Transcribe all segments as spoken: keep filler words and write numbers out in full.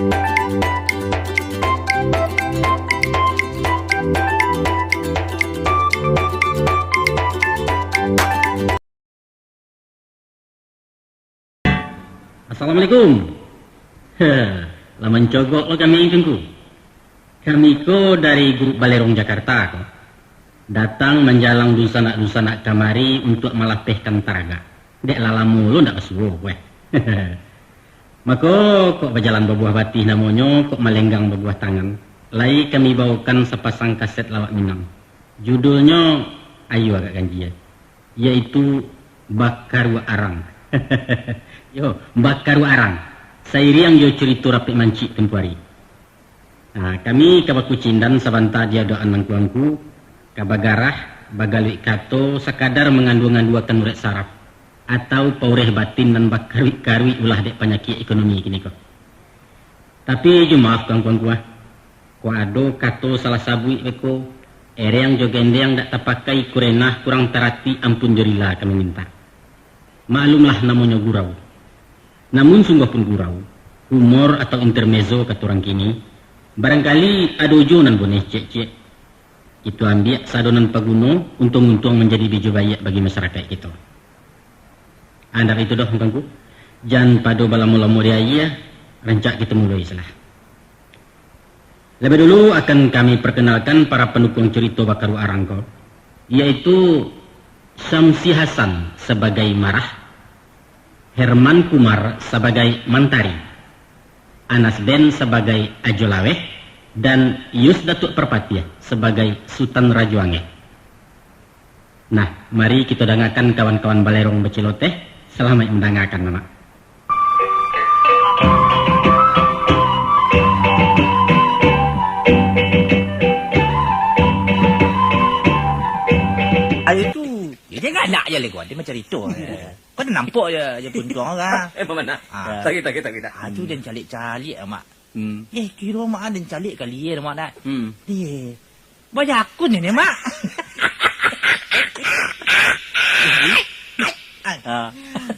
Assalamualaikum. Heh, lah mancogok lo kami, Tuanku. Kami ko dari Grup Balerong Jakarta ko. Datang manjalang dunsanak-dunsanak kamari untuak malapehkan taragak. Dek lah lamo lo ndak basuo, weh. Mako, kok bajalan babuah batih namonyo, kok malenggang babuah tangan. Lai kami baokan sapasang kaset lawak Minang. Judulnyo, ayo agak ganjia, yaitu Bakaruak Arang. Yo, Bakaruak Arang. Sairiang jo curito Rapek Mancik tempo ari. Nah, kami ka bakucindan sabanta di adokan angku-angku, ka bagarah, bagaluik kato, sakadar mangandua-nganduakan urek saraf, atau paureh batin nan bakaruik-karuik ulah dek panyakik ekonomi kini ko. Tapi jo maaf ko angku-angku ah, kok ado kato salah sabuik beko, ereng jo gendeng dak tapakai, kurenah kurang tarati, ampun jo rila kami mintak. Maklumlah namonyo gurau. Namun sungguah pun gurau, humor atau intermezzo kato urang kini, barangkali ado juo nan boneh ciek-ciek. Kito ambiak sado nan paguno, untuang-untuang manjadi bijo baiak bagi masarakaik kito. Andap itu doh, angku-angku. Jan pado balamo-lamo di aia, rancak kito muloi salah. Labiah dulu akan kami perkenalkan para pandukuang curito Bakaruak Arang ko, yaitu Samsi Hasan sabagai Marah, Herman Kumar sabagai Mantari, Anas Ben sabagai Ajo Laweh, dan Yus Datuak Parpatiah sabagai Sutan Rajo Angeh. Nah, mari kito dangakan kawan-kawan balerong baciloteh. Salamaik mandangakan, Mamak. Ayo tu. Yo, jan galak je, Lego. Ado macarito. Kau dah nampak je, je puntuang orang. Emang mana? Ah. Tak kita, kita, kita. Ah, tu jan caliak-caliak, Mak. Hmm. Eh, kiro Mak ado caliak kali ye, Mak, dah. Hmm. Ye. Bajakun ini, Mak. Ah. Ah.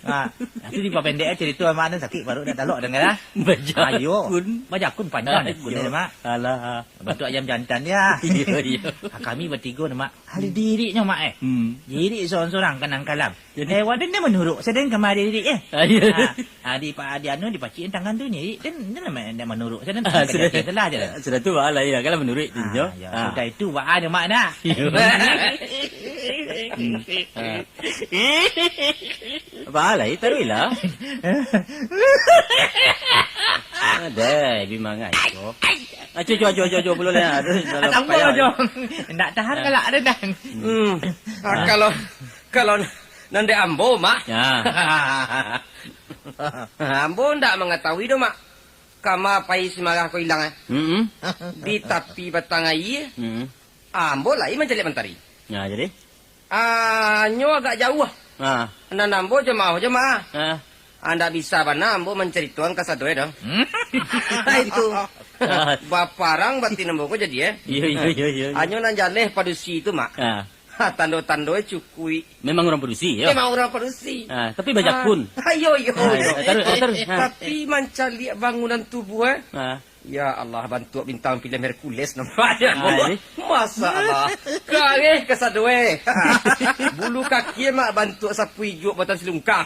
Ah. Nanti dipapendek carito Mak, dah sakik paruik dah talok dengar, ah. Bajakun. Ayo. Bajakun panjang. Ayo. Ni, Mak. Alah. Bantuak ayam jantan dia. Iyo, iyo. Ah, kami batigo ni, Mak. Ahli diriknyo, Mak, eh. Hmm. Dirik sorang-sorang kanang kalam. Jadi? Eh, wadah dia manuruk, sadang kamari dirik, eh. Ah, iyo. Ah, ah, di, pa-, di anu, dipacik tangan tu, nyirik. Dan, dan nama dia manuruk, sadang tangan sudah, kerja salah je lah. Sudah tu, baa lah, iyo, kalau manuruk tu, ah, iyo. Ah. Sudah itu, baa ni, Mak, dah. Iyo. Hmm. Ah. Baa lah, eh, taruihlah. Adai, bi mangai ko. Acu, acu, acu, acu, acu, pulo lah. Aduh, dalam tambah payah. Acu. Ndak tahan galak ado dah. Hmm. Ah, kalau, kalau nan dek ambo, Mak. Ya. Ambo ndak mangatahui doh, Mak. Kama pai si Marah ko ilang, eh. Mm-mm. Di tapi batang aia. Mm-mm. Ambo lai mancaliak Mantari. Ya, jadi? Ah, nyo agak jauah. Ha. Nan ambo jamaah-jamaah. Ha. Ah, ndak bisa bana ambo mancaritoan kasado e doh. Hmm? Itu. Ha. Baparang batin ambo ko jadi, eh. Iyo, iyo, iyo, iyo, iyo. Anyo nan jaleh padusi tu, Mak. Ha. Ha, tando-tando e cukuik. Memang urang padusi, yo? Memang urang padusi. Ha, tapi bajakun. Ha. Ha, iyo, iyo, ha, iyo. Taruih, taruih. Ha. Tapi mancaliak bangunan tubuh, eh. Ha. Ya Allah, bantuak bintang filem Hercules nampaknyo. Ah, ini. Masya Allah. Kareh kasado e. Bulu kaki, Mak, bantuak sapu ijuk buatan silungkang.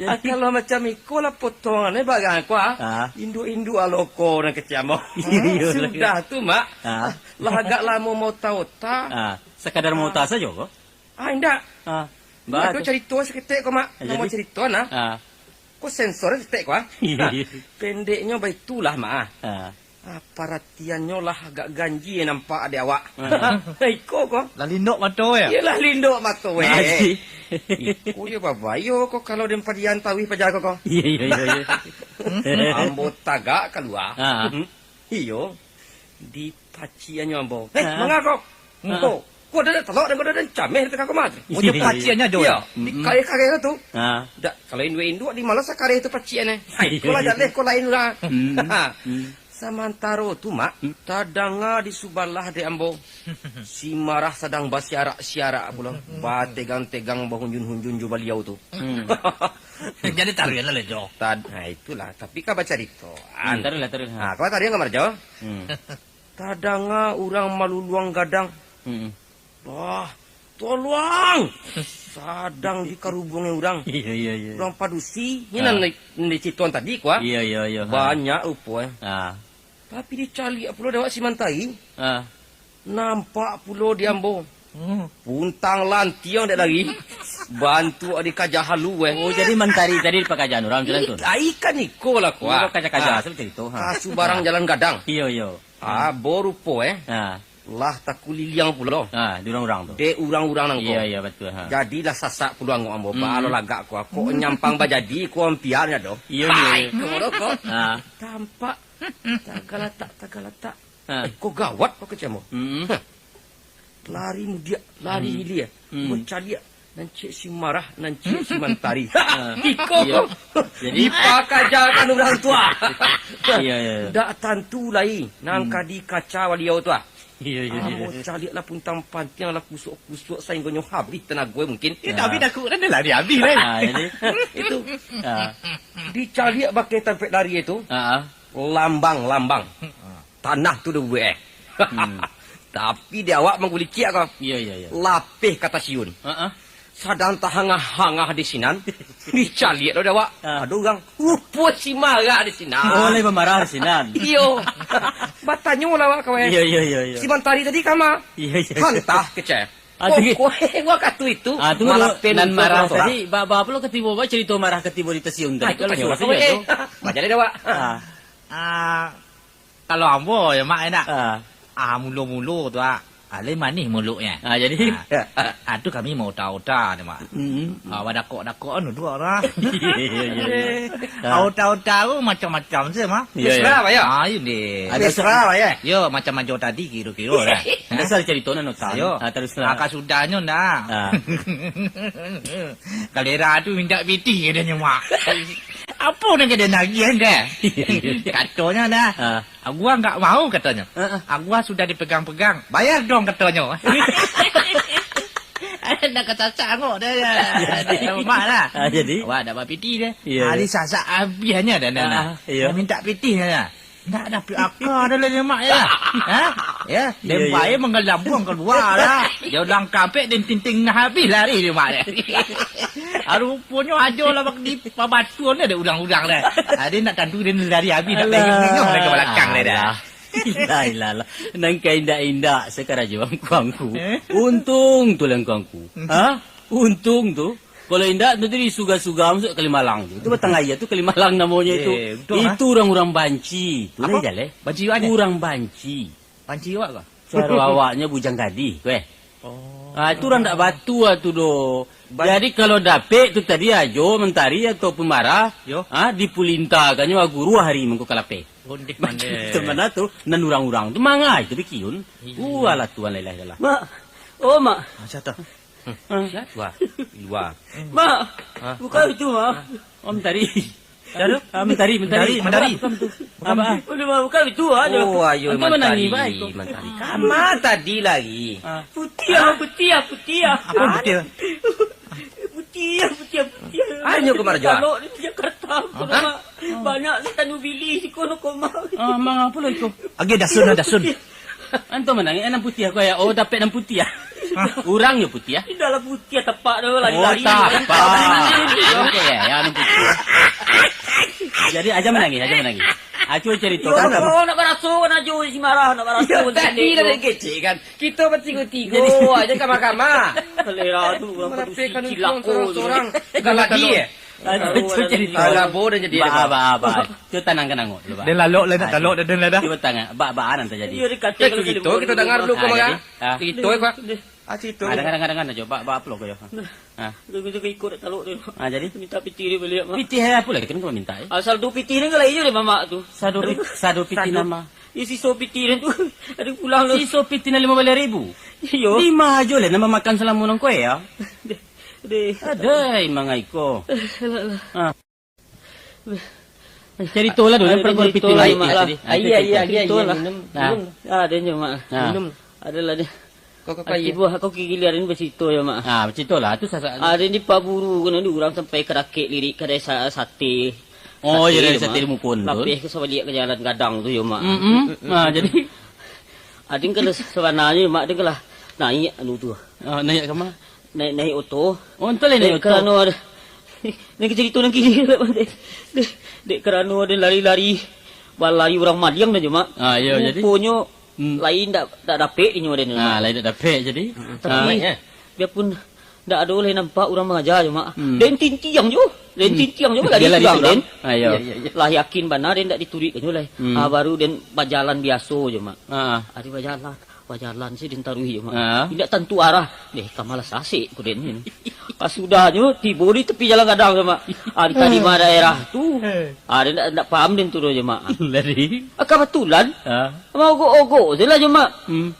Ah, kalau macam iko lah potongan e barang ko, ah. Ah. Induak-induak aloko nan kecek ambo. Iyo, iyo. Sudah tu, Mak. Ah. Lah agak lamo maota-ota. Ah, sakadar maota sajo ko? Ah, indak. Ah. Ado carito saketek ko, Mak. Ah, namo jadi? Carito, nah. Ah. Ko sensor saketek ko, ah. Iyo, iyo. Pendeknyo baitulah, Mak, ah. Ah. Ah, paratiannyo lah agak ganjia nampak dek awak. Ah. Iko ko. Lah lindok mato, yo? Iyolah, lindok mato, weh. Ah, jadi. Iko yo babayo ko kalau den padian tawih paja ko, ko. Iyo, iyo, iyo, iyo. Ambo tagak kalua. Ah. Iyo. Dipaciannyo ambo. Eh, ha? Manga ko? Ha. Ko, ko ado talok, ko ado cameh di tangah kamari. Oh, iyo, paciannyo ado. Iyo, di kareh-kareh tu. Ha. Dak, kalau induak-induak di malah sakareh tu paciannyo. Hai, ko lah jaleh, ko lain lah. Hmm. Ha. Hmm. Samantaro tu, Mak, hmm, tadanga di subalah dek ambo, si Marah sadang basiarak-siarak pulo, bategang-tegang, bahunjun-hunjun jo baliau tu. Hmm. Jadi taruihlah, Lejo. Tad-, nah, itulah. Tapi ka bacarito. Hmm, taruihlah, taruihlah. Nah, kalau taruih ka Marjo. Hmm. Tadanga urang maluluang gadang. Hmm. Wah, toluang! Sadang dikarubuangi urang. Iya, iya, iya. Urang padusi, ini, ah, nan, nan dicitoan tadi, kuah. Iya, iya, iya, ha. Banyak rupo, eh. Ah. Tapi dicaliak pulo dek awak si Mantari. Ah. Nampak pulo di ambo. Hmm. Puntang lantiang dek lari. Bantuak dikaja halu, eh. Oh, jadi Mantari tadi dipakajaan urang, jalan tu? Ih, ikan iko lah, kuah. Iya, kaja-kaja, ah, asal cerita, ha. Ka subarang, ah, jalan gadang. Iya, iya. Ah, bo rupo, eh. Ah. Lah takuliliang pulo. Ah, di urang-urang tu. Dek urang-urang nangko. Iya, iya, batua, ha. Jadilah sasak pulo angok ambo. Hmm. Baa lo lagak ko, kok nyampang bajadi ko ampiaknyo doh. Iya, iya, iya. Hai, ko doh ko. Ah. Tampak tagalatak, tagalatak. Ah. Eh, ko gawat ko kecek ambo. Hmm. Hah. Lari mudiak, lari, hmm, hilia. Hmm. Ambo caliak. Nan ciek si Marah, nan ciek si Mantari. Ah. Iko. Iya. Jadi? Dipakajakan urang tu, ah. Iya, iya, iya. Ndak tantu lai, nan, hmm, ka dikaca baliau tu, ah. Iya, iya, iya. Ambo caliak lah puntang pantiang, lah kusuak-kusuak, sahinggonyo habih tanago mungkin. Ya, tapi, ah, takut kan dia lari habih, kan? Ah, jadi? Itu. Ah. Dicaliak bakeh tampek lari itu. Ah, ah. Lambang, lambang. Tanah tu dah buek, eh. Hmm. Tapi di awak manggulicik ko. Iya, iya, iya. Lapeh ka tasiun. Heeh. Sadang tahangah-hangah di sinan, dicaliak lo di awak. Ah. Ado urang, rupo si Marah di sinan. Oh, lai bamarah di sinan. Iyo. Batanyo lah awak ko, eh. Iya, iya, iya, iya. Si Mantari tadi kama? Iya, iya, iya. Hantah kecek. Ah, tu, pokok, eh, wakatu itu, ah, tu malah nan pen Marah tadi, ba-, ba-, apo lo katibo, ba-, carito Marah katibo di tasiun tadi, ah, itu kalau tanyo suruah lah, eh. Bajalan di awak. Ah. Ah, Kalau ambo yo, Mak, yo ndak? Ah. Ah, mulo-mulo tu, ah, alai manih muluknyo. Ah, jadi? Ah, ah, tu kami maota-ota tu, Mak. Mm-mm. Ah, badakok-dakok anu duo lah. Iya, iya, iya, iya. Ah. Ota-ota tu macam-macam se, Mak. Iya, iya. Mesra, Pak, yo? Ah, iyo deh. Ado mesra, Pak, yo? Yo, macam ajo tadi kiro-kiro lah. Ado salah carito nan ota. Yo. Ah, terus lah. Ah, kasudahnyo ndak. Ah. Kalera tu mintak pitih, katonyo, Mak. Apo nan ka den agiah, ndak? Katonyo ndak. Ah. Aguah nggak mau, katonyo. Heeh. Aguah sudah dipegang-pegang, bayar dong, katonyo. Nak kacasak angok dah, ya. Jadi? Mak lah. Ah, jadi? Awak ndak bapitih deh. Iya, iya. Hari sasak habisnyo dah, dah, dah. Ah, iya. Dah minta pitih dah. Ndak dapek aka dah lah, Mak, ya. Ha? Ya, iya, iya. Dempai manggalambuang kalua dah. Dia ulang kampek, den tinting nah habis lari dia, Mak, ya. Ah, ruponyo ajo lah bak di pabatuan dah, dek urang-urang dah. Ah, dia nak tantu dia lari habis, nak tengok-tengok dah ka balakang dah, dah. Alah. Ilah, ilah, ilah. Nan ka indak-indak sakarajo angku-angku. Eh? Untung tu lah angku-angku. Hmm. Ha? Untung tu. Kalau indak, nanti disuga-suga masuk Kalimalang tu. Itu batang aia tu Kalimalang namonyo itu. Eh, betul, ha? Itu urang-urang banci. Tu lah jaleh. Banci awak ni? Urang banci. Banci awak kah? Caro awaknyo bujang gadih, weh. Oh. Ah, itu urang ndak batua tu doh. Ban- Jadi, kalau dapek tu tadi ajo, Mantari ataupun Marah, yo, ah, dipulintahkannyo aguru hari mangko kalapeh. Ondeh mandeh. Macam tu, nan urang-urang tu mangai tu pikiun. Iya. Walah Tuhan, la ilaha illallah. Mak. Oh, Mak. Macam tu. Hah? Wah, di lua. Mak, hah? Buka pintu, Mak. Hah? Oh, Mantari. Siapa tu? Ah, Mantari, Mantari. Mantari, Mantari. Buka pintu. Buka pintu. Apa? Udah, Mak, buka pintu, aduh. Oh, ayo, Mantari, Mantari. Kama tadi lari? Ah. Putiah, putiah, putiah. Apa putiah? Putiah, putiah, putiah. Anyo ka Marjo? Kalau di Jakarta, hah? Mak. Banyak setan ubili siko no koma. Ah, mangapo lo iko? Agi dasun, dasun. Anto manangih, nan putiah ko ya? Oh, dapek nan putiah. Hah? Urang yo putiah. Indak lah putiah, tapak tu, lari-lari. Oh, tapak. Oke, ya, ya, nan putiah. Jadi, aja manangih, aja manangih. Ah, cubo carito. Yo, kan, nak baraso kan ajo si Marah, nak baraso. Yo, tadi lah den kecek kan. Kito batigo-tigo, jadi, aja kama-kama. Kalera tu, urang padusi, cilako tu. Sorang-sorang. Galadi, eh? Aduh, tu jadi. Alah, bo dah jadi. Ba, ba, ba. Tu tanangkan angok dulu, ba. Den lalok lah, nak talok dah, den lah dah. Cubo tangan. Ba, ba, nan tajadi. Iyo, dikatakan. Eh, cerito kito danga dulu, koma. Ah, jadi? Ah. Cerito, eh, Pak. Ah, cerito. Ah, danga, danga, danga ajo. Ba, ba, apo lo ko yo? Ah. Dah, dah, dah ikut talok tu. Ah, jadi? Minta pitih dia baliak, Mak. Pitih apo lagi? Kan kau minta, eh? Asal tu pitih ni kan lai je deh, Mamak tu. Sado pit-, sado pitih nan ma? Iyo, siso pitih tu. Ado pulang tu. Siso pitih nan limo baleh ribu? Iyo. Limo ajo lah, nan mamakan salamo nan ko, ya? Deh, deh. Adai, mangai ko. Eh, alah, alah. Ah. Carito lah dulu, Ada perkara cerita piting lah, air Mak, lah. tadi. Ah, Iya, itu iya, cerita. iya, Cerita iya, lah. minum, Nah. minum. Ah, ada je, Mak. Nah. Minum. Ada lah dia. Kau, kau, kau, iya. Tiba aku gigiliran bercerita ya, Mak. Ah, bercerita lah. Tu sasak. Ada di Pak Buru kena di orang sampai ke rakit lirik kedai sa-, sate. Oh, Sate ya, dari dia, sate Mak. di Mukun tu. Lapih ke sabalik ke jalan gadang tu ya, Mak. Mm-mm. Ah, jadi? Ada kalau sebenarnya, Mak, dia kalau naik anu tu. Ah, naik ke mana? Naik, naik oto. Oh, entah lah naik Dek oto. Karano ada. Ni cerita nan kini. Dek, dek, dek karano ada lari-lari. Balari urang maliang dah, Mak. Ah, iya, jadi? Ruponyo Hmm. lain dak, dak dapek inyo den. Ah, lain dak dapek, jadi? Tapi, Ah. biarpun dak ado lai nampak urang mangaja jo, Mak. Hmm. Den tintiang jo. Den Hmm. tintiang jo, Dia lari lari surang, surang. den. Ah, iya. Iya, iya, iya. Lah yakin bana den dak dituruik kan jo lai. Hmm. Ah, baru den bajalan biaso jo, Mak. Ah. Ari bajalan. Bajalan si den taruih, Mak. Ha. Indak tantu arah. Deh, ka malah sasek ku den ni. Pas sudahnyo, tibo di tepi jalan gadang tu, Mak. Antah di ma daerah tu. Ah, den ndak, ndak paham den tu doh, Mak. Jadi? Ah, kabatulan. Ha. Maogok-ogok se lah jo, Mak. Hmm.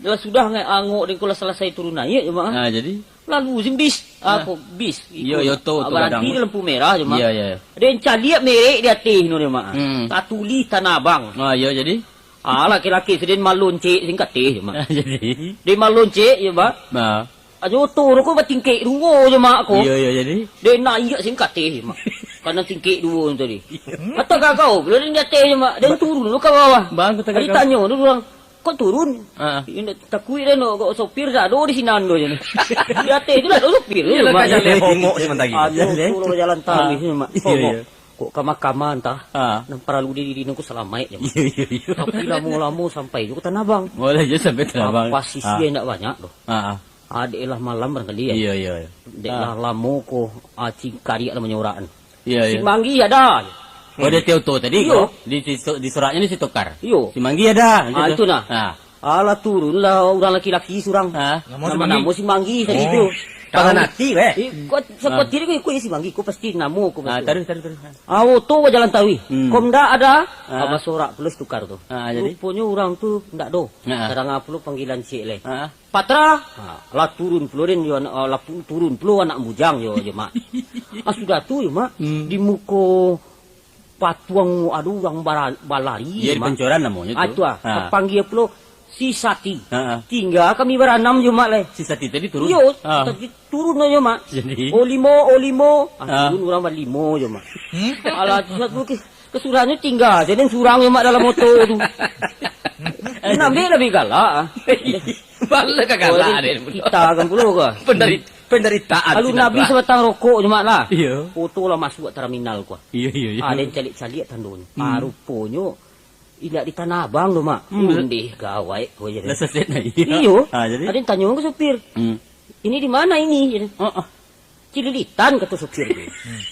Lah sudah ngai angok den ko lah salasai turun naiak jo, Mak. Ha, jadi? Lalu sin bis. Ha. Ah, ko bis. Yo, Iko yo, lah. to, Ah, to baranti gadang. di lampu merah jo, Mak. Iya, iya, iya. Den caliak merek di ateh no, jo, Mak. Hmm. Tatulih Tanah Abang. Ah, iya, jadi? Ah, laki-laki si den maloncek singkateh, Mak. Ah, jadi? Den maloncek, ya, Mak. Nah. Ajo oto ko batingkek duo je, Mak, ko. Iya, iya, jadi? Den naiak singkateh, Mak. Kana tingkek duo tadi. Atau kagau, kalau den di ateh je, Mak. Den Ba-, turun dulu ka bawah. Bang, kata Tadi kagau. tanyo dulu urang, "Kok turun?" Ah. Indak takuik den, kok sopir dak ado di sinan tu je. Di ateh tu dak ado sopir tu, Iyalah, Mak. ka jaleh hongok sementari. Ajo Iya, iya. oto lo bajalan taruih je, Mak. Iya, Hongok. iya. Kok ka makaman tah, Ah. nan paralu di diri nangko salamaik je, Mak. Iya, iya, iya. Tapi lamo-lamo sampai juo ka Tanah Abang. Boleh je sampai Tanah Abang. Apa sisi Ah. indak banyak doh. Ah, ah. Ah, dek lah malam barangkali, ya. Iya, iya, iya. Dek Ah. lah lamo ko, ah, cingkariak lah manyorak. Iya, iya. Simanggih ada. Oh, dia Tio To tadi Iyo. ko? Di, di, di suratnya ni si Tokar. Iyo. Simanggih ada, Ah, gitu. itu nah. Ah. Alah, turunlah urang laki-laki surang. Ha? Namo Namo-namo Simanggih. Simanggih tadi Oh. tu. Tangan Tahu. ati, weh. Eh, kau, siapa Ha. tiri kau ikut Simanggih, kau pasti namo kau Ha, pasti. taruh, taruh, taruh. Ha. Ah, oto bajalan taruih. Hmm. Kau ndak ada, Ha. ah, basorak pulo si Tokar tu. Ha, jadi? Ruponyo urang tu ndak do. Ha. Kadanga pulo panggilan ciek lai. Ha. Patra, ha, lah turun pulo den yo anak, ah, lah pu-, turun pulo anak bujang yo, yo, Mak. Ah, sudah tu yo, Mak, Hmm. di muko patuang ado urang bara-, balari, Iya, di Mak. Pancoran namonyo Ah, tu. tu ah. Ha. Tapanggia pulo si Sati. Ha, ha. Tingga kami baranam jo, Mak, lai. Si Sati tadi turun? Iyo, Ha. tadi turun jo, Mak. Jadi? Oh, limo, oh, limo. Ah, Ha. turun urang balimo jo, Mak. Hmm? Alah, tu satu ke-, kesudahnyo tingga se den surang jo, Mak, dalam oto tu. Nambik labiah galak, ah. Bala ka galak Oh, den. kita kan pulo ka. Pendari-, penderitaan Alun sinan habis tu, ah. sebatang rokok jo, Mak, lah. Iyo. Oto lah masuak terminal ko. Iyo, iyo, iyo. Ah, den caliak-caliak tandonyo. Hmm. Ah, ruponyo indak di Tanah Abang tu, Mak. Hmm, betul. Undeh gawai ko je. Lah saset nah, iyo. Iyo. Ah, jadi? Ah, den tanyo ka supir. Hmm. "Ini di mana ini?" Jadi. Oh, oh. "Cililitan," kato supir tu. Hmm.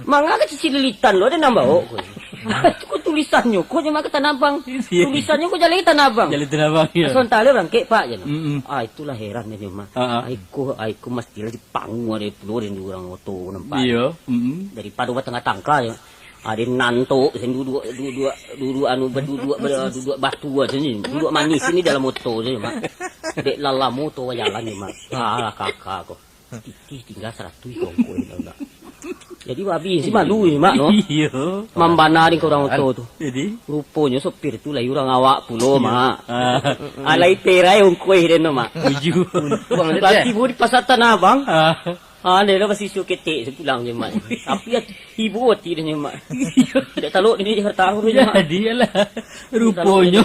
"Manga ka Cililitan lo, den nan baok ko." Itu ko tulisannyo ko, jo, Mak, ka Tanah Abang. Iyo. Tulisannyo ko jaleh Tanah Abang. Jaleh Tanah Abang, iyo. Asal tale barangkek, Pak, je. Mm-mm. Ah, itulah heran je, Mak. Ah, ah. Ai ko, ai ko mestilah dipanguah dari pulo den di urang oto nampak. Iyo. Mm-mm. Daripado batangka-tangka je. Ado nan tu, sen duduak, duduak, duduak anu, baduduak, ba-, duduak batu aja ni. Duduak manis ini dalam oto je, Mak. Dek lah lamo oto bajalan ni, Mak. Alah, kakak ko. Titih tingga saratuih kongko ni, tau tak? Jadi, babi si malu ni, Mak, no? Iyo. Mambana dek urang oto tu. Jadi? Ruponyo sopir tu lai urang awak pulo, Iyo. Mak. Ah. Alai perai ongkoih den no, Mak. Tujuh. Untuang je, Lah eh. tibo di Pasar Tanah Abang. Ah. Ah, dia lah basiso ketek sepulang je, Mak. Tapi ati, ibo ati dia, Mak. Iyo. Dak talok di Jakarta, aku punya, Mak. Jadi, yalah. Ruponyo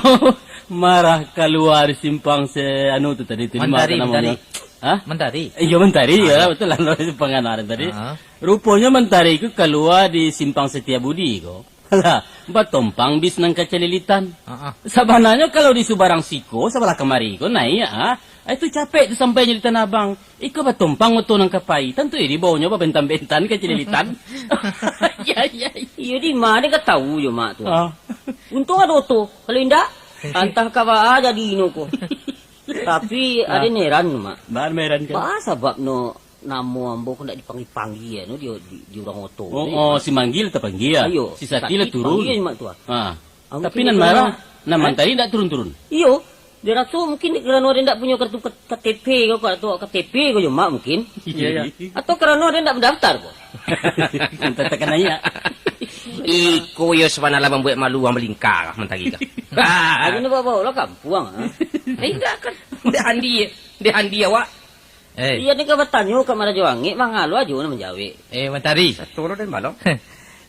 marah kaluar di simpang se-, anu tu tadi, tu, di Mentari, mana namonyo? Mentari. Hah? Mentari. Eh, iyo, Mentari, Ah, ya, ya. betul lah, simpang Anar tadi. Ah. Ruponyo Mentari ko kalua di simpang Setiabudi ko. Lah, batompang bis nan ka Cililitan. Ah, ah. Sabananyo kalau di subarang siko, sabalah kamari ko, naiak, ah. Ah, itu capek tu sampainyo di Tanah Abang. Iko batompang oto nan ka pai. Tantu iyo dibaonyo babentan-bentan ka Cililitan. Ya, ya, ya. Iyo, di ma den ka tau jo, Mak, tu. Ah. Untuang ado oto. Kalau indak, antah ka baa jadi ino ko. Tapi, Ah. aden heran, Mak. Baa heran kan? Baa sabab no namo ambo ko ndak dipanggia-panggia, no, di, di, di urang oto Oh, ni, oh, Mak. Si Manggih tapanggia. Iyo. Si Sati lah Sati turun. panggia, Mak, tu, ah. Ah. Ambo Tapi tu nan pernah marah, nan Eh? Mentari ndak turun-turun? Iyo. Dia raso mungkin karano dia ndak punyo kartu K-, K T P ko, atau K T P ko jo, Mak, mungkin. Iya, iya. Atau karano dia ndak mendaftar ko. Entah takana iya. Iko yo sabana lah mambuek malu urang Balingka ka Mantari ka. Ari ni bawa-bawa lah kampuang, ha? Eh, indak kan. Dek Andi, dek Andi awak. Eh. Iyo ni ka batanyo ka Marajo Angek, mangalo ajo nak manjawek. Eh, Mantari. Sato lo den balong.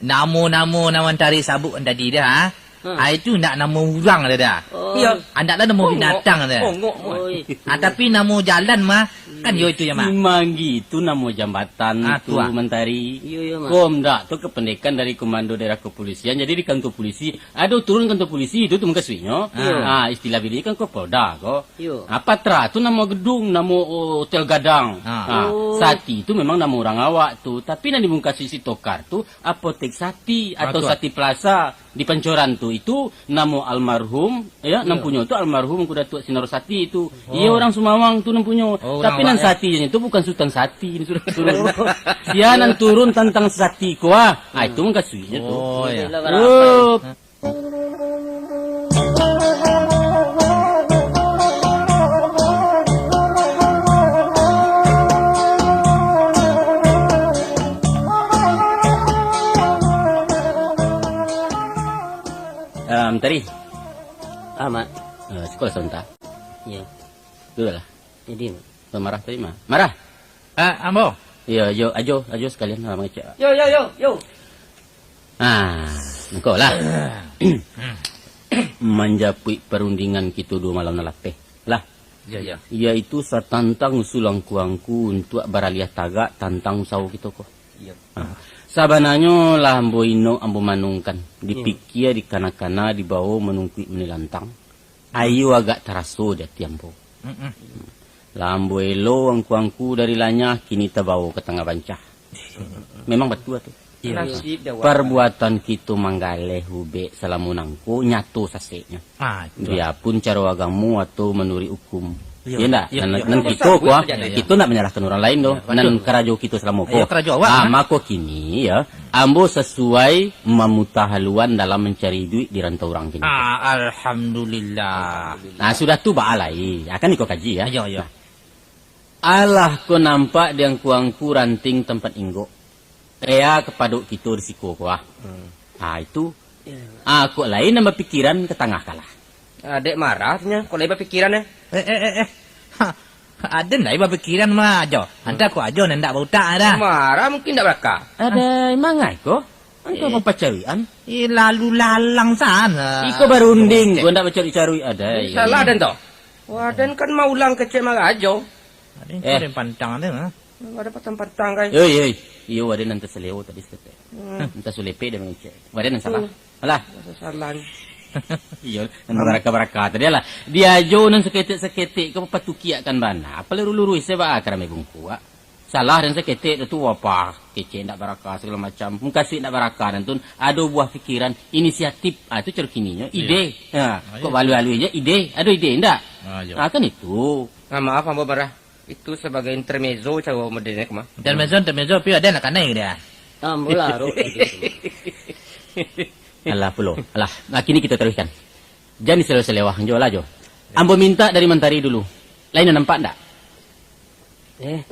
Namo-namo nan Mantari sabuik tadi dah, ha? Hmm. Ah, itu ndak namo urang dah, dah. Oh. Iyo. Andaklah namo Ongok. binatang dah. Ongok, Mak. Oi. Ah, tapi namo jalan mah, kan yo itu ya, Mak. Simanggi itu namo jambatan Ah, tu, tu, ah. Mantari. Iyo, iyo, Mak. Kom dak tu kependekan dari Komando Daerah Kepolisian. Jadi di kantor polisi, ado turun kantor polisi itu tu mukasuiknyo. Ah. Ah, istilah bilik kan Kopolda ko. Iyo. Ah, Patra tu namo gedung, namo hotel gadang. Ah. Ah, Oh. Sati tu memang namo urang awak tu. Tapi nan dimukasuik si Tokar tu Apotek Sati atau Betul. Sati Plaza di Pancoran tu, itu namo almarhum, ya, Iyo. Nan punyo tu almarhum Kuda Tuak Sinaro Sati tu. Oh. Iyo, urang Sumawang tu nan punyo. Oh, urang Tapi nan awak, ya. Sati tu bukan Sutan Sati, ni sudah turun. Sia nan turun tantang Sati ko, ah. Ah, itu mukasuiknyo tu. Oh, ya. Iyolah, Oh. barang. Ah, Mantari. Ah, Mak. Ah, sikola sabanta. Iyo. Duduklah. Jadi, Mak. Kau marah tadi, Mak? Marah? Ah, ambo. Iyo, ajo, ajo, ajo sakalian lah mangecek. Yo, yo, yo, yo. Ah, engkau lah. Manjapuik parundingan kito duo malam nan lapeh. Lah. Yo, yo. Yaitu satantang usulan kuangku untuak baraliah tagak tantang usaho kito ko. Iyo. Ah. Sabananyo lah ambo inok, ambo manungkan, Iyo. dipikia, dikana-kana, dibawo manungkuik manilantang. Ayo agak taraso di ati ambo. Mm-mm. Lah ambo elo angku-angku dari lanyah, kini tabawo ka tangah bancah. Memang batua tu. Iyo. Nasib dah awak. Parbuatan kito manggaleh ubek salamo nangko nyato saseknyo. Ah, itu. Biapun caro agamo atau manuruik hukum. Iyo. Iyo ndak? Iyo, Nan, iyo. nan Itu kito sabuik ko, ah, saja, iyo. kito ndak manyalahkan urang lain doh. Iyo, Nan betul. karajo kito salamo ko. Iyo, karajo awak, Ah, ah. mako kini, ya, Ambo sasuai mamuta haluan dalam mancari iduik di rantau urang kini. Ah, alhamdulillah. Nah, sudah tu baa lai. Akan iko kaji, ya. Iyo, iyo. Nah. Alah ko nampak di angku-angku ranting tampat inggok. Ea kapadok kito di siko ko, ah. Hmm. Ah, itu. Iyo. Ah, kok lain nan bapikiran ka tangah kalah. Ah, dek marah tu nyo, kok lai bapikiran, eh? Eh, eh, eh, eh. Ha, aden lai bapikiran mah, Jo. Hmm. Antah ko Ajo nan ndak bautak dah. Marah mungkin ndak baraka. Ada mangai ko? Antah Eh. bapacaruian? Eh, lalu lalang sana. Iko barunding Bengkek. ko ndak bacaruik-caruik ada. Jadi salah den tu. Wah, den kan maulang kecek marah Ajo. Aden Eh. ko den pantang tu, ha? Ada patang-patang kai. Oi, oi. Iyo, ada nan tasalewo tadi saketek. Hmm. Antah sulepek dan mangecek. Ada nan salah. Hmm. Alah. Rasa salah ni. Iyo, nan baraka-baraka tadi lah. Diajo nan saketek-saketek ka papatukiakkan bana. Apa lurus-lurus se baa ka ramai bungkuak. Salah dan saketek tu apa? Kecek ndak baraka segala macam. Mukasuik ndak baraka dan tu ado buah pikiran, inisiatif. Ah, tu caro kininyo, Iyo. ide. Ha, Ah, kok iyo. balu-alu je ide. Ado ide ndak? Ah, iyo. Ah, kan itu. Ah, maaf, ambo marah. Itu sabagai intermezzo caro modern ko mah. Intermezzo, intermezzo, tapi ada nak kanai dia. Ambo lah, Ruk. Alah pulo. Alah, nah, kini kito taruihkan. Jan disalewah-salewah, Jo lah, Jo. Ambo minta dari Mantari dulu. Lain nan nampak ndak? Eh,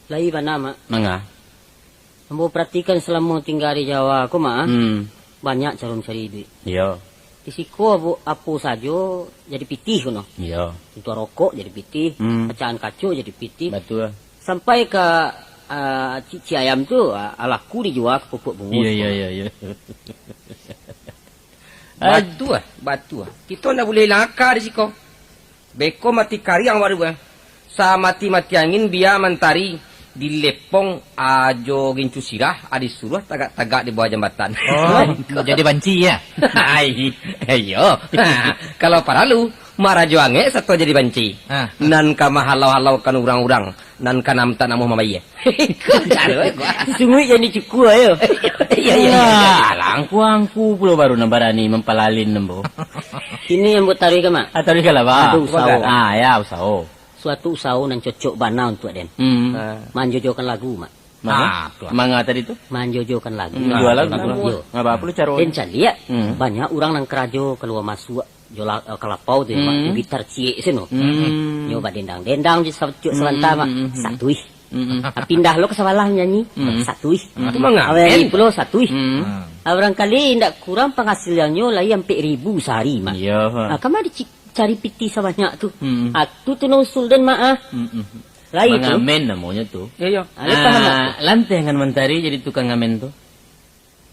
lai bana, Mak. Manga? Ambo paratikan salamo tingga di Jawa ko, Mak, ah, Hmm. banyak caro mancari iduik. Iyo. Di siko apo, apo sajo jadi pitih kono. Iyo. Tuntuang rokok jadi pitih, Hmm. pacahan kaco jadi pitih. Batua. Sampai ka, ah, cik-cik ayam tu, ah, laku dijua ka pupuak bungo Iyo, siko. iyo, iyo, iyo. Batua, batua. Kito ndak buliah ilang aka di siko. Beko mati kariang baru, eh. Samati-mati angin bia Mantari dilepong Ajo Gincu Sirah, adi suruah tagak-tagak di bawah jambatan. Oh, jadi banci, ya? Ai, iyo. Kalau paralu, Marajo Angek sato jadi banci. Ah. Nan ka mahalau-halaukan urang-urang, nan ka nam-, tak namuah mambayia. Iko caro, eh, gua. Sungguih jadi cukua, yo. Iyo, iyo, iyo, iyo. Alah, angku-angku pulo baru nan barani mampalalin ambo. Kini ambo taruihkan, Mak. Ah, taruihkanlah, Pak. Ado usaho. Ah, ya, usaho. Suatu usaho nan cocok bana untuak den. Hmm. Ah. Manjojokan lagu, Mak. Manga? Ah, tu. Manga tadi tu? Manjojokan lagu. Hmm, jua lagu. Yo. Ngapa, apa lu caro? Den caliak, Hmm. banyak urang nan karajo kalua masuak, jola-, eh, kalapau tu, Mak. Hmm. Gitar ciek sino. Hmm. Nyo badendang-dendang je sa-, cuak Hmm, sabanta, Mak. hmm, hmm. Satuih. Mm-mm. Ah, pindah lo ka sabalah nyanyi. Mm. Satu ih. Mm. Tu mangamen. Awak nyanyi pulo satu ih. Mm. Ah. Ah, barangkali indak kurang panghasilannyo lai ampek ribu sahari, Mak. Iyo. Ah, kama dici-, cari pitih sabanyak tu? Mm. Ah, tu, tu nan usul den, Mak, ah. Mm-mm. Lai tu. Mangamen namonyo tu. Iyo, iyo. Ah, lai paham, Mak? Ah, lanteh ngan Mantari jadi tukang ngamen tu.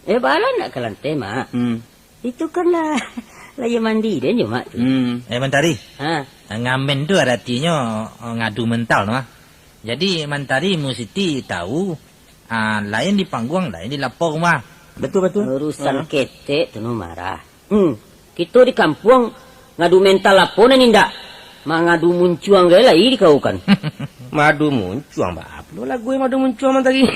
Eh, baa lah ndak ka lanteh, Mak. Hmm. Itu kan lah, lah iyo mandi den jo, Mak, tu. Hmm. Eh, Mantari. Ha. Ngamen tu aratinyo, eh, ngadu mental, no, ah. Jadi, Mantari musiti tahu, ah, lain di pangguang, lain di lapau rumah. Betul, betul. Urusan ketek tu, no, Marah. Hmm. Kito di kampuang ngadu mental apo nan indak? Mangadu muncuang gai lai dikaukan. Madu muncuang, baa pulo lagu madu muncuang, Mantari?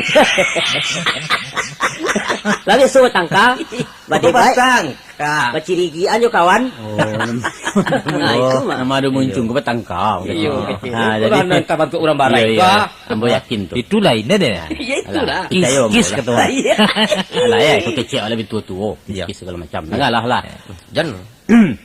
Lah biaso batangka, badebai, batangka, bacirigian jo kawan. Oh. Nah, itu mah. Nama ado muncuang ko batangka. Iyo, betul. Ah, jadi, nan ka bantuak urang barai. Iyo, iyo. Ambo yakin tu. Itu lain deh. Iyo, itulah. Alah, kis, kis, kato urang. Iyo. Alah, yo, itu kecek lah, lebih tuo-tuo. Iyo. Kis, kis sagalo macam. Iyo. Alah lah. Jan.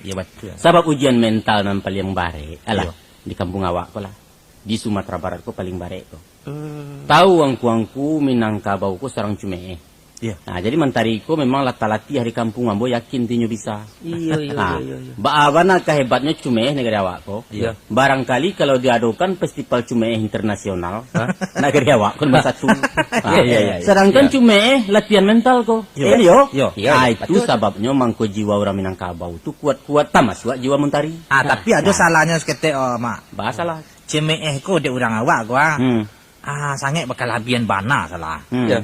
Iyo, batua. Sabab ujian mental nan paliang barek, alah, iyo, di kampuang awak ko lah. Di Sumatera Barat ko paliang barek ko. Hmm. Tahu angku-angku Minangkabau ko sarang cumeeh. Iyo. Nah, jadi Mantari ko memang lah talatiah di kampuang ambo, yakin tinyo bisa. Iyo, iyo, nah, iyo, iyo, iyo. Baa bana ka hebatnyo cumeeh nagari awak ko. Iyo. Barangkali kalau diadokan festival cumeeh internasional, hah? Nagari awak ko nomor satu. Iyo, iyo, iyo, iyo. Sedangkan cumeeh latihan mental ko. Iyo. Eh, iyo. Iyo. Iyo, ah, iyo, itu betul. Sababnyo mangko jiwa urang Minangkabau tu kuat-kuat, tamasuak jiwa Mantari. Ah, tapi ado salahnyo saketek, oh, Mak. Baa salah? Cumeeh ko dek urang awak ko, ah. Hmm. Ah, sangaik bakalabihan bana salah. Hmm. Iyo.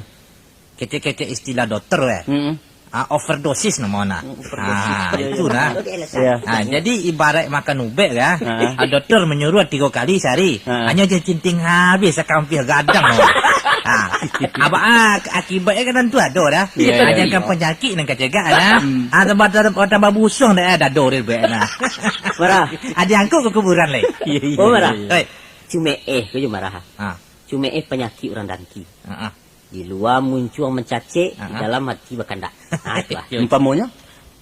Kecek-kecek istilah dokter, eh. Hmm. Ah, overdosis namo nah. Hmm, overdosis. Ah, iyo, itu iyo, nah. Iyo. Ah, jadi ibarat makan ubek, ya. Ah. Ah, dokter manyuruah tigo kali sahari. Ah. Hanyo jan cinting habih sakampia gadang. Ah. Abah, ah, akibatnyo kan tantu ado dah. Iyo, iyo, iyo. Ado kan panyakik nan kacegak dah. Hmm. Ah, tambah, tambah, tambah busuang dah, eh, dado dia buek nah. Marah. Ado angkut ka kuburan lai. Iyo, iyo, oh, Marah. Iyo, iyo. Oi. Cumeeh ko jo Marah. Ah. Cumeeh panyakik urang dangki. Ah, ah. Di lua muncuang mancacek, di dalam hati bakandak. Ah, itulah. Umpamonyo?